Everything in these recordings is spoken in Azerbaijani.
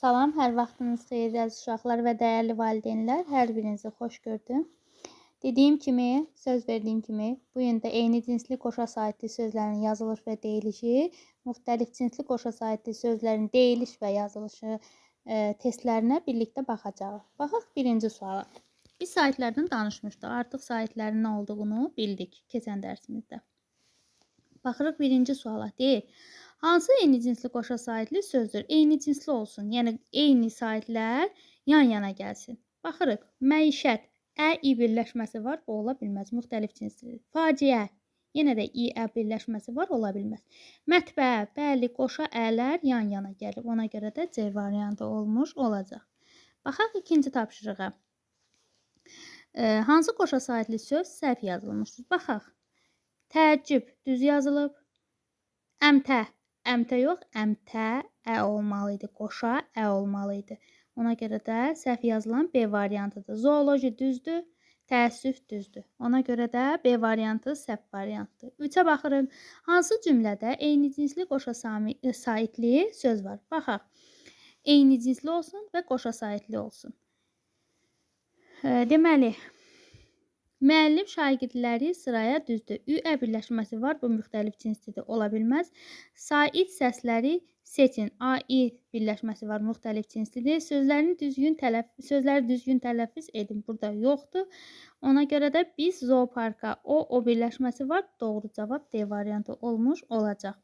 Salam, hər vaxtınız xeyir əziz uşaqlar və dəyərli valideynlər. Hər birinizi xoş gördüm. Dediyim kimi, söz verdiyim kimi, bu gün də eyni cinsli qoşa saitli sözlərin yazılış və deyilişi, müxtəlif cinsli qoşa saitli sözlərin deyiliş və yazılışı testlərinə birlikdə baxacağıq. Baxaq birinci suala. Biz saitlərdən danışmışdıq. Artıq saitlərin nə olduğunu bildik keçən dərsimizdə. Baxırıq birinci suala. Deyir, hansı eyni cinsli qoşa saitli sözdür? Eyni cinsli olsun. Yəni eyni saitlər yan-yana gəlsin. Baxırıq. Məişət, ə, i birləşməsi var, bu ola bilməz. Müxtəlif cinslidir. Faciə, yenə də i, ə birləşməsi var, ola bilməz. Mətbəə, bəli, qoşa ələr yan-yana gəlib. Ona görə də C variantı olmuş olacaq. Baxaq ikinci tapşırığa. Hansı qoşa saitli söz səhv yazılmışdır? Baxaq. Təəccüb düz yazılıb. Əmtə, əmtə yox, əmtə, ə olmalı idi. Qoşa ə olmalı idi. Ona görə də səhv yazılan B variantıdır. Zooloji düzdür, təəssüf düzdür. Ona görə də B variantı səhv variantdır. 3-ə baxırıq. Hansı cümlədə eyni cinsli qoşa saitli söz var? Baxaq. Eyni cinsli olsun və qoşa saitli olsun. Deməli, müəllim şagirdləri sıraya düzdü. Ü, ə birləşməsi var. Bu müxtəlif cinslidir. Ola bilməz. Sait səsləri seçin. A, i birləşməsi var. Müxtəlif cinslidir. Sözləri düzgün tələffüz edin. Burada yoxdur. Ona görə də biz zooparka o, o birləşməsi var. Doğru cavab D variantı olmuş olacaq.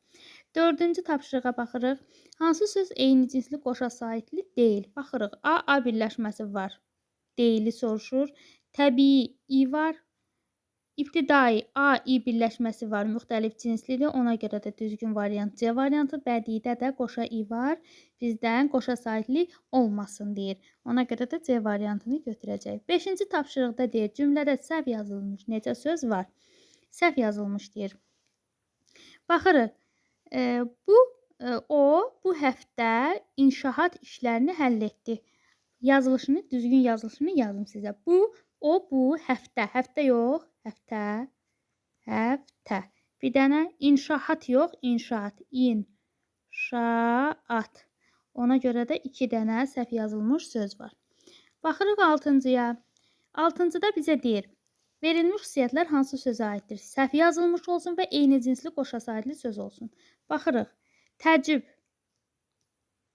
Dördüncü tapşırığa baxırıq. Hansı söz eyni cinsli qoşa saitli deyil? Baxırıq. A, A birləşməsi var. Deyili soruşur. Təbii i var. İbtidai A, i birləşməsi var. Müxtəlif cinslidir. Ona görə də düzgün variant C variantı. Bədiidə də qoşa i var. Bizdən qoşa saitli olmasın deyir. Ona görə də C variantını götürəcək. Beşinci tapşırıqda deyir, cümlədə səhv yazılmış neçə söz var? Səhv yazılmış deyir. Baxırıq. O bu həftə inşaat işlərini həll etdi. Yazılışını, düzgün yazılışını yazım sizə. Bu, o, bu, həftə. Həftə yox, həftə, həftə. Bir dənə inşaat yox, inşaat. İnşaat. Ona görə də 2 dənə səhv yazılmış söz var. Baxırıq 6-cıya. 6-cıda bizə deyir, verilmiş xüsusiyyətlər hansı sözə aiddir? Səhv yazılmış olsun və eyni cinsli qoşa saitli söz olsun. Baxırıq. Təəccüb.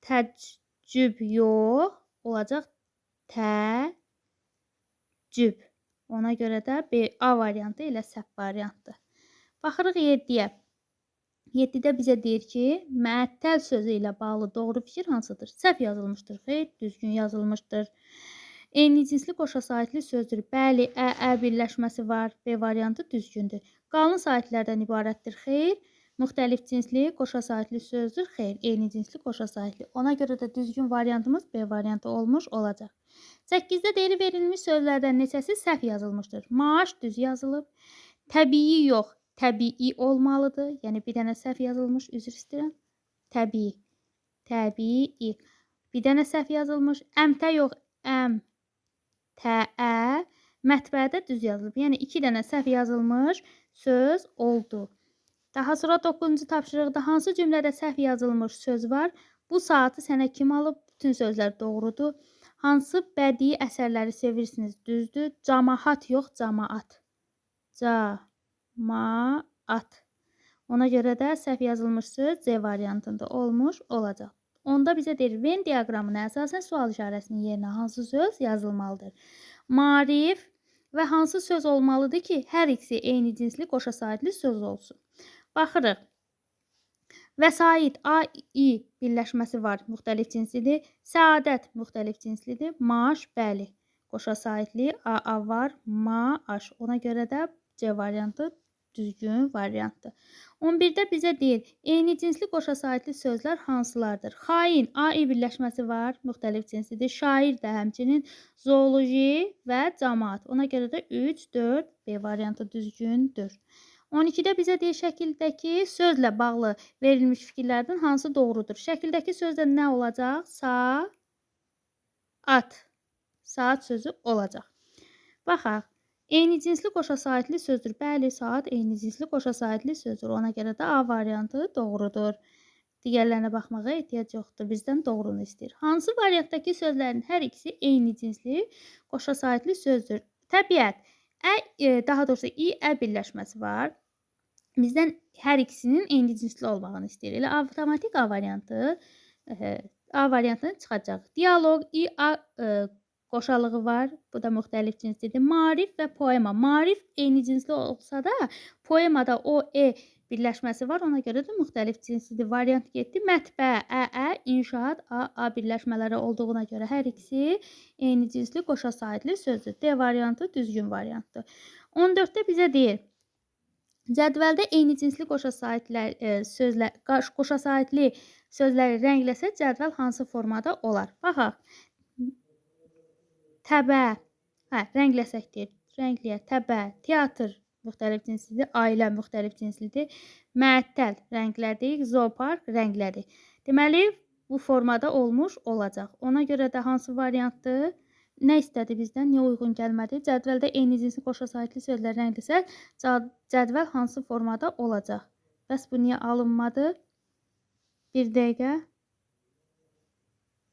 Təəccüb yox. Olacaq təəccüb. Ona görə də B, A variantı elə səhv variantdır. Baxırıq 7-yə. 7-də bizə deyir ki, məəttəl sözü ilə bağlı doğru fikir hansıdır? Səhv yazılmışdır. Xeyr, düzgün yazılmışdır. Eyni cinsli qoşa saitli sözdür. Bəli, ə, ə birləşməsi var. B variantı düzgündür. Qalın saitlərdən ibarətdir. Xeyr. Müxtəlif cinsli qoşa saitli sözdür. Xeyr, eyni cinsli qoşa saitli. Ona görə də düzgün variantımız B variantı olmuş olacaq. 8-də deyir, verilmiş sözlərdən neçəsi səhv yazılmışdır? Maaş düz yazılıb. Təbii yox, təbii olmalıdır. Yəni bir dənə səhv yazılmış, üzr istəyirəm. Təbii, təbii. Bir dənə səhv yazılmış. Əmtə yox, əmtəə. Mətbəədə düz yazılıb. Yəni 2 dənə səhv yazılmış söz oldu. Daha sonra 9-cu tapşırıqda hansı cümlədə səhv yazılmış söz var? Bu saatı sənə kim alıb? Bütün sözlər doğrudur. Hansı bədii əsərləri sevirsiniz? Düzdür. Camaat yox, camaat. Camaat. Ona görə də səhv yazılmış söz C variantında olmuş olacaq. Onda bizə deyir, Venn diaqramına əsasən sual işarəsinin yerinə hansı söz yazılmalıdır? Maarif və hansı söz olmalıdır ki, hər ikisi eyni cinsli qoşa saitli söz olsun? Baxırıq. Vəsait A, I birləşməsi var, müxtəlif cinslidir. Səadət müxtəlif cinslidir. Maaş, bəli, qoşa saitli A, A var, maaş. Ona görə də C variantı düzgün variantdır. 11-də bizə deyir, eyni cinsli qoşa saitli sözlər hansılardır? Xain, A, I birləşməsi var, müxtəlif cinslidir. Şair də həmçinin, zooloji və camaat. Ona görə də 3, 4, B variantı düzgündür. 12-də bizə deyir, şəkildəki sözlə bağlı verilmiş fikirlərdən hansı doğrudur? Şəkildəki sözlə nə olacaq? Saat. Saat sözü olacaq. Baxaq. Eyni cinsli qoşa saitli sözdür. Bəli, saat eyni cinsli qoşa saitli sözdür. Ona görə də A variantı doğrudur. Digərlərinə baxmağa ehtiyac yoxdur. Bizdən doğrunu istəyir. Hansı variantdakı sözlərin hər ikisi eyni cinsli qoşa saitli sözdür? Təbiət. Ə, daha doğrusu i, ə birləşməsi var. Bizdən hər ikisinin eyni cinsli olmağını istəyir. Elə avtomatik A variantı, A variantını çıxacaq. Dialoq, i, a qoşalığı var. Bu da müxtəlif cinslidir. Maarif və poema. Maarif eyni cinsli olsa da poemada o, e birləşməsi var. Ona görə də müxtəlif cinslidir. Variant getdi. Mətbəə, ə, ə, inşaat, a, a birləşmələri olduğuna görə hər ikisi eyni cinsli qoşa saitli sözdür. D variantı düzgün variantdır. 14-də bizə deyir. Cədvəldə eyni cinsli qoşa saitli sözlər, qoşa saitli sözləri rəngləsə cədvəl hansı formada olar? Baxaq. Təbə, hə, rəngləsək deyir. Rəngləyək. Təbə, teatr müxtəlif cinslidir, ailə müxtəlif cinslidir. Məəttəl rənglədik, zoopark rənglədik. Deməli, bu formada olmuş olacaq. Ona görə də hansı variantdır? Nə istədi bizdən? Niyə uyğun gəlmədi? Cədvəldə eyni cinsli qoşa saitli sözlər rəngləsək, cədvəl hansı formada olacaq? Bəs bu niyə alınmadı? Bir dəqiqə.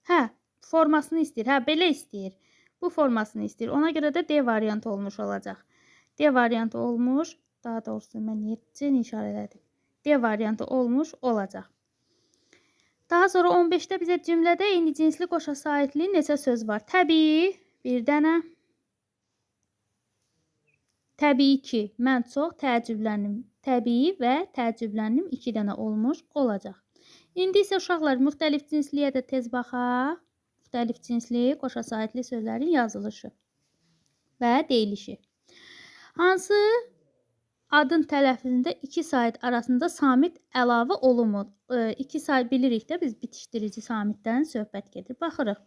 Hə, formasını istəyir. Hə, belə istəyir. Bu formasını istəyir. Ona görə də D variantı olmuş olacaq. D variantı olmuş. Daha doğrusu mən niyə C-ni işarə elədim? D variantı olmuş olacaq. Daha sonra 15-də bizə cümlədə eyni cinsli qoşa saitli neçə söz var? Təbii, bir dənə. Təbii ki, mən çox təəccübləndim. Təbii və təəccübləndim 2 dənə olmuş olacaq. İndi isə uşaqlar müxtəlif cinsliyə də tez baxaq. Müxtəlif cinsli qoşa saitli sözlərin yazılışı və deyilişi. Hansı adın tələffüzündə 2 sait arasında samit əlavə olunmur? 2 sait bilirik də biz bitişdirici samitdən söhbət gedir. Baxırıq.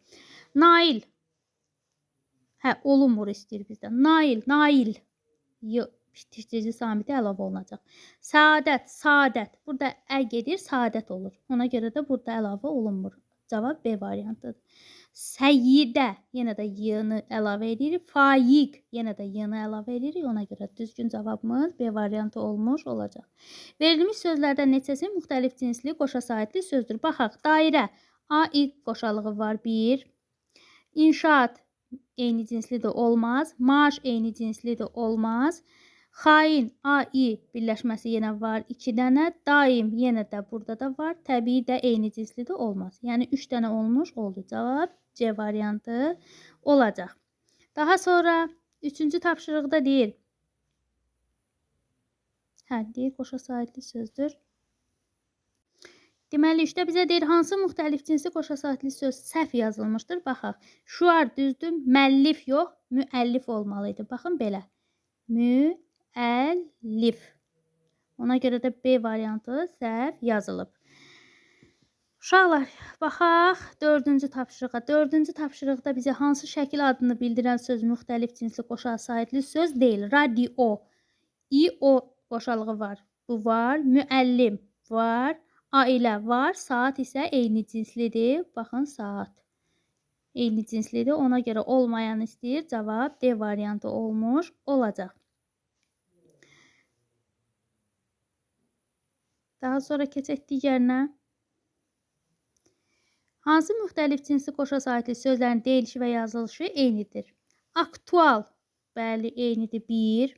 Nail. Hə, olunmur istəyir bizdən. Nail, nail. Y bitişdirici samiti əlavə olunacaq. Səadət, sadət. Burada ə gedir, sadət olur. Ona görə də burada əlavə olunmur. Cavab B variantıdır. Səyyidə, yenə də y-ni əlavə edirik. Faiq, yenə də y-ni əlavə edirik. Ona görə düzgün cavabımız B variantı olmuş olacaq. Verilmiş sözlərdən neçəsi müxtəlif cinsli qoşa saitli sözdür? Baxaq, dairə, A, İ qoşalığı var 1. İnşaat eyni cinslidir, olmaz. Maaş eyni cinslidir, olmaz. Xain, A, İ birləşməsi yenə var 2 dənə. Daim yenə də burada da var. Təbii də eyni cinslidir, olmaz. Yəni 3 dənə olmuş oldu. Cavab C variantı olacaq. Daha sonra 3-cü tapşırıqda deyir. Hə, deyir qoşa saitli sözdür. Deməli, 3-də bizə deyir hansı müxtəlif cinsli qoşa saitli söz səhv yazılmışdır. Baxaq. Şüar düzdür, müəllif yox, müəllif olmalı idi. Baxın belə. Müəllif. Ona görə də B variantı səhv yazılıb. Uşaqlar, baxaq 4-cü tapşırığa. 4-cü tapşırıqda bizə hansı şəkil adını bildirən söz müxtəlif cinsli qoşa saitli söz deyil. Radio. İ, O qoşalığı var. Bu var. Müəllim var. Ailə var. Saat isə eyni cinslidir. Baxın, saat eyni cinslidir. Ona görə olmayan istəyir. Cavab D variantı olmuş olacaq. Daha sonra keçək digərinə. Hansı müxtəlif cinsli qoşa saitli sözlərin deyilişi və yazılışı eynidir? Aktual, bəli, eynidir, 1.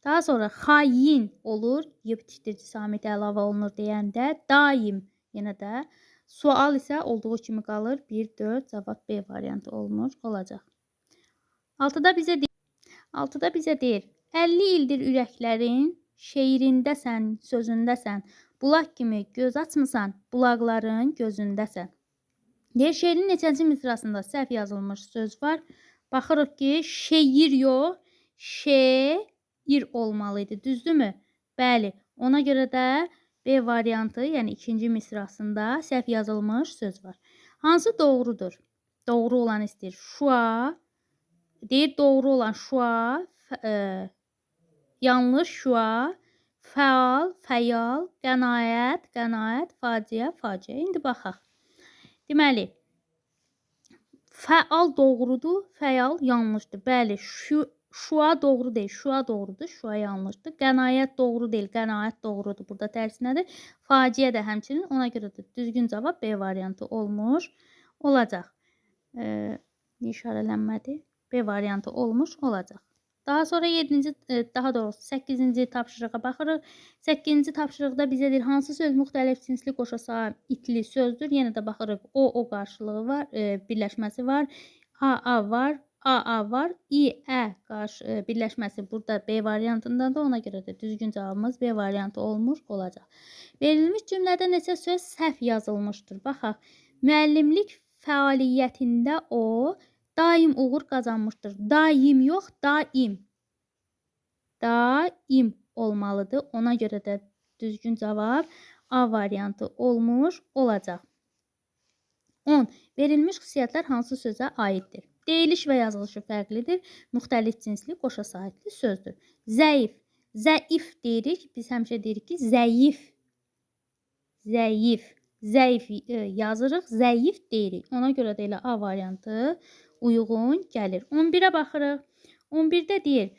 Daha sonra xain olur, y bitişdirici samiti əlavə olunur deyəndə. Daim, yenə də. Sual isə olduğu kimi qalır, 1, 4, cavab B variantı olmuş olacaq. 6-da bizə deyir, 50 ildir ürəklərin şeirindəsən, sözündəsən, bulaq kimi göz açmısan, bulaqların gözündəsən. Deyir, şeirin neçənci misrasında səhv yazılmış söz var. Baxırıq ki, şeir yox, şeir olmalı idi. Düzdürmü? Bəli. Ona görə də B variantı, yəni ikinci misrasında səhv yazılmış söz var. Hansı doğrudur? Doğru olan istəyir. Şua. Deyir, doğru olan şua, yanlış şua, fəal, fəyal, qənaət, qənaət, faciə, faciə. İndi baxaq. Deməli, fəal doğrudur, fəyal yanlışdır. Bəli, Şua doğru deyil, şua doğrudur, şua yanlışdır. Qənaət doğru deyil, qənaət doğrudur. Burada tərsinədir. Faciə də həmçinin, ona görə də düzgün cavab B variantı olmuş olacaq. İşarələnmədi. B variantı olmuş olacaq. Daha sonra 7-ci, daha doğrusu 8-ci tapşırığa baxırıq. 8-ci tapşırıqda bizə deyir, hansı söz müxtəlif cinsli qoşa saitli sözdür. Yenə də baxırıq, O qarşılığı var, birləşməsi var, A var, A var, İ, Ə qarşı birləşməsi burada B variantındadır. Ona görə də düzgün cavabımız B variantı olmuş olacaq. Verilmiş cümlədə neçə söz səhv yazılmışdır? Baxaq, müəllimlik fəaliyyətində o daim uğur qazanmışdır. Daim yox, daim. Daim olmalıdır. Ona görə də düzgün cavab A variantı olmuş olacaq. 10. Verilmiş xüsusiyyətlər hansı sözə aiddir? Deyiliş və yazılışı fərqlidir. Müxtəlif cinsli qoşa saitli sözdür. Zəif. Zəif deyirik. Biz həmişə deyirik ki, zəif. Zəif. Zəif yazırıq, zəif deyirik. Ona görə də elə A variantı uyğun gəlir. 11-ə baxırıq. 11-də deyir,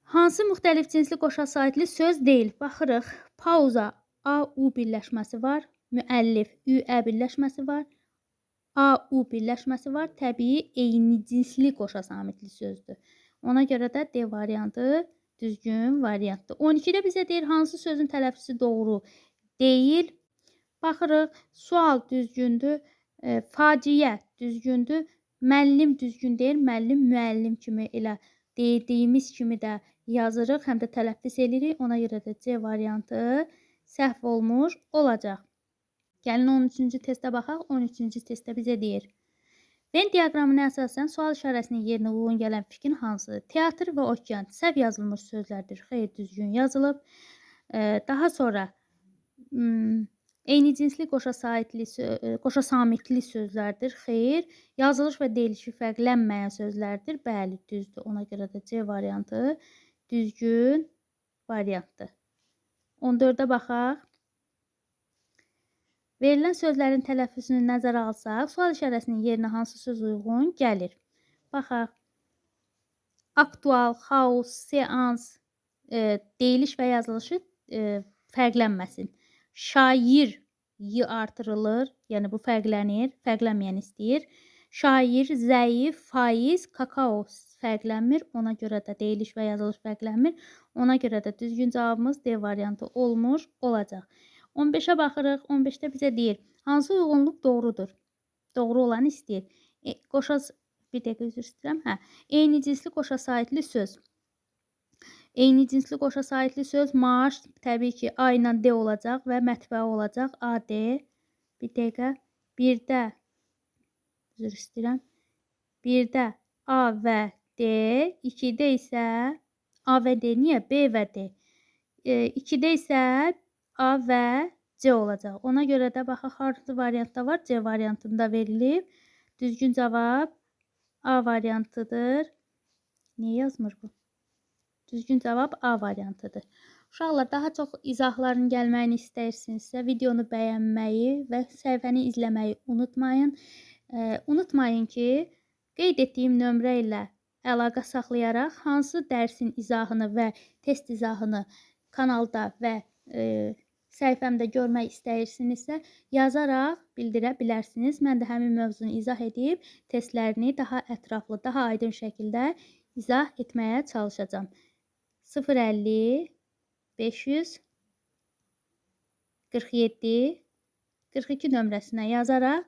hansı müxtəlif cinsli qoşa saitli söz deyil? Baxırıq. Pauza A, U birləşməsi var. Müəllif Ü, Ə birləşməsi var. A, U birləşməsi var. Təbii eyni cinsli qoşa samitli sözdür. Ona görə də D variantı düzgün variantdır. 12-də bizə deyir, hansı sözün tələffüzü doğru deyil? Baxırıq, sual düzgündür, faciə düzgündür, müəllim düzgün deyil, müəllim müəllim kimi elə dediyimiz kimi də yazırıq, həm də tələffüz edirik. Ona görə də C variantı səhv olmuş olacaq. Gəlin 13-cü testə baxaq. 13-cü testdə bizə deyir, Venn diaqramına əsasən sual işarəsinin yerinə uyğun gələn fikrin hansıdır? Teatr və okean səhv yazılmış sözlərdir. Xeyr, düzgün yazılıb. Daha sonra eyni cinsli qoşa samitli sözlərdir. Xeyr, yazılış və deyilişi fərqlənməyən sözlərdir. Bəli, düzdür. Ona görə də C variantı düzgün variantdır. 14-ə baxaq. Verilən sözlərin tələffüzünü nəzərə alsaq, sual işarəsinin yerinə hansı söz uyğun gəlir? Baxaq. Aktual, xaos, seans, deyiliş və yazılışı fərqlənməsin. Şair, y artırılır, yəni bu fərqlənir, fərqlənməyən istəyir. Şair, zəif, faiz, kakao fərqlənmir. Ona görə də deyiliş və yazılış fərqlənmir. Ona görə də düzgün cavabımız D variantı olmuş olacaq. 15-ə baxırıq. 15-də bizə deyir, hansı uyğunluq doğrudur? Doğru olanı istəyir. Bir dəqiqə üzr istəyirəm. Hə, eyni cinsli qoşa saitli söz. Eyni cinsli qoşa saitli söz maaş təbii ki A ilə D olacaq və mətbəə olacaq. A, D. Bir dəqiqə. 1-də üzr istəyirəm. 1-də A və D. 2-də isə A və D. Niyə? B və D. 2-də isə A və C olacaq. Ona görə də baxaq, hansı variantda var? C variantında verilib. Düzgün cavab A variantıdır. Niyə yazmır bu? Düzgün cavab A variantıdır. Uşaqlar, daha çox izahların gəlməyini istəyirsinizsə, videonu bəyənməyi və səhifəni izləməyi unutmayın. Unutmayın ki, qeyd etdiyim nömrə ilə əlaqə saxlayaraq hansı dərsin izahını və test izahını kanalda və səhifəmdə görmək istəyirsinizsə, yazaraq bildirə bilərsiniz. Mən də həmin mövzunu izah edib testlərini daha ətraflı, daha aydın şəkildə izah etməyə çalışacağam. 050 500 47 42 nömrəsinə yazaraq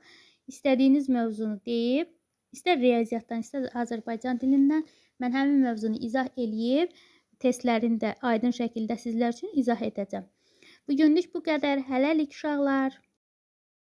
istədiyiniz mövzunu deyib, istər riyaziyyatdan, istər Azərbaycan dilindən mən həmin mövzunu izah eləyib, testlərini də aydın şəkildə sizlər üçün izah edəcəm. Bugünlük bu qədər. Hələlik uşaqlar.